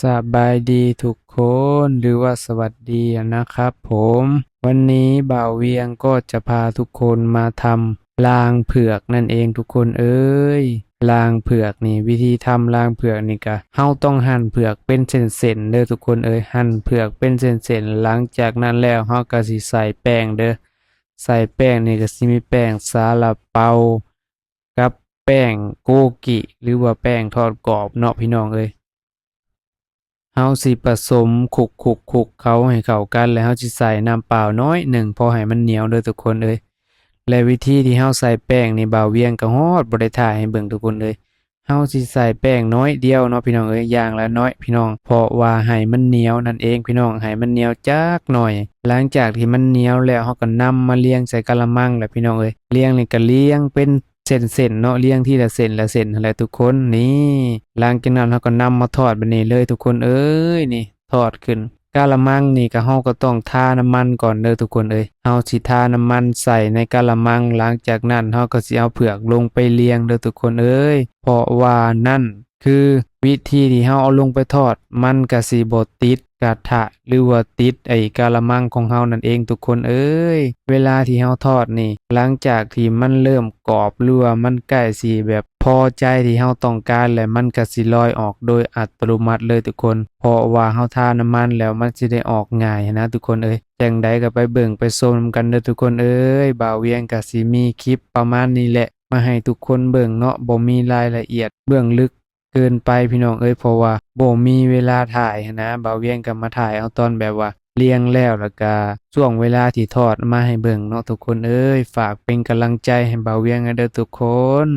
ສະບາຍດີທຸກຄົນ ຫຼືວ່າສະຫວັດດີນະຄັບຜົມ. ວັນນີ້ບ່າວວຽງກໍຈະພາທຸກຄົນມາທຳລາງເຜືອກນັ້ນເອງທຸກຄົນເອີຍ. ລາງເຜືອກນີ້ ວິທີທຳລາງເຜືອກນີ້ກະ ເຮົາຕ້ອງຫັ່ນເຜືອກເປັນເສັ້ນໆເດີທຸກຄົນເອີຍ. ຫັ່ນເຜືອກເປັນເສັ້ນໆ ຫຼັງຈາກນັ້ນແລ້ວເຮົາກະຊິໃສ່ແປ້ງເດີ. ໃສ່ແປ້ງນີ້ກະຊິມີແປ້ງຊາລາເປົາ ກັບແປ້ງໂກກິ ຫຼືວ່າແປ້ງທອດກອບເນາະພີ່ນ້ອງເອີຍ. ເຮົາຊິປະສົມຄຸກໆໆເຂົ້າໃຫ້ເຂົ້າກັນ ແລະເຮົາຊິໃສ່ນ້ຳເປົ່າໜ້ອຍໜຶ່ງ ພໍໃຫ້ມັນໜຽວເດີທຸກຄົນເອີຍ. ແລະວິທີທີ່ເຮົາໃສ່ແປ້ງນີ້ ບ່າວວຽງກະຮອດບໍ່ໄດ້ຖ່າຍໃຫ້ເບິ່ງທຸກຄົນເອີຍ. ເຮົາຊິໃສ່ແປ້ງໜ້ອຍດຽວເນາະພີ່ນ້ອງເອີຍ ຢ່າງລະໜ້ອຍພີ່ນ້ອງ ເພາະວ່າໃຫ້ມັນໜຽວນັ້ນເອງພີ່ນ້ອງ ໃຫ້ມັນໜຽວຈັກໜ້ອຍ. ຫຼັງຈາກທີ່ມັນໜຽວແລ້ວ ເຮົາກໍນຳມາລຽງໃສ່ກະລະມັງແຫຼະພີ່ນ້ອງເອີຍ. ລຽງນີ້ກໍລຽງເປັນເສັ້ນໆເນາະ ລຽງທີລະເສັ້ນລະເສັ້ນຫັ້ນແຫຼະທຸກຄົນ. ນີ້ ຫຼັງຈາກນັ້ນເຮົາກໍນຳມາທອດແບບນີ້ເລີຍທຸກຄົນເອີຍ. ນີ້ ທອດຂຶ້ນ ກະລະມັງນີ້ກໍ ເຮົາກໍຕ້ອງທານ້ຳມັນກ່ອນເດີທຸກຄົນເອີຍ. ເຮົາຊິທານ້ຳມັນໃສ່ໃນກະລະມັງ ຫຼັງຈາກນັ້ນເຮົາກໍຊິເອົາເຜືອກລົງໄປລຽງເດີທຸກຄົນເອີຍ. ເພາະວ່ານັ້ນຄືວິທີທີ່ເຮົາເອົາລົງໄປທອດ ມັນກະຊິບໍ່ຕິດກະທະ ຫຼືວ່າຕິດໄອ້ກະລະມັງຂອງເຮົານັ້ນເອງທຸກຄົນເອີຍ. ເວລາທີ່ເຮົາທອດນີ້ ຫຼັງຈາກທີ່ມັນເລີ່ມກອບ ຫຼືວ່າມັນໃກ້ຊິແບບພໍໃຈທີ່ເຮົາຕ້ອງການແລ້ວ ມັນກະຊິລອຍອອກໂດຍອັດຕະໂນມັດເລີຍທຸກຄົນ. ເພາະວ່າເຮົາທານ້ຳມັນແລ້ວ ມັນຊິໄດ້ອອກງ່າຍຫັ້ນນະທຸກຄົນເອີຍ. ຈັ່ງໃດກໍໄປເບິ່ງໄປຊົມນຳກັນເດີທຸກຄົນເອີຍ. ບ່າວວຽງກະຊິມີຄລິບປະມານນີ້ແຫຼະ ມາໃຫ້ທຸກຄົນເບິ່ງເນາະ ບໍ່ມີລາຍລະອຽດເບື້ອງເລິກເກີນໄປພີ່ນ້ອງເອີຍ ເພາະວ່າບໍ່ມີເວລາຖ່າຍຫັ້ນນະ. ບ່າວວຽງກໍມາຖ່າຍເອົາຕອນແບບວ່າລຽງແລ້ວ ແລ້ວກະຊ່ວງເວລາທີ່ທອດມາໃຫ້ເບິ່ງເນາະທຸກຄົນເອີຍ. ຝາກເປັນກຳລັງໃຈໃຫ້ບ່າວວຽງແດ່ເດີທຸກຄົນ.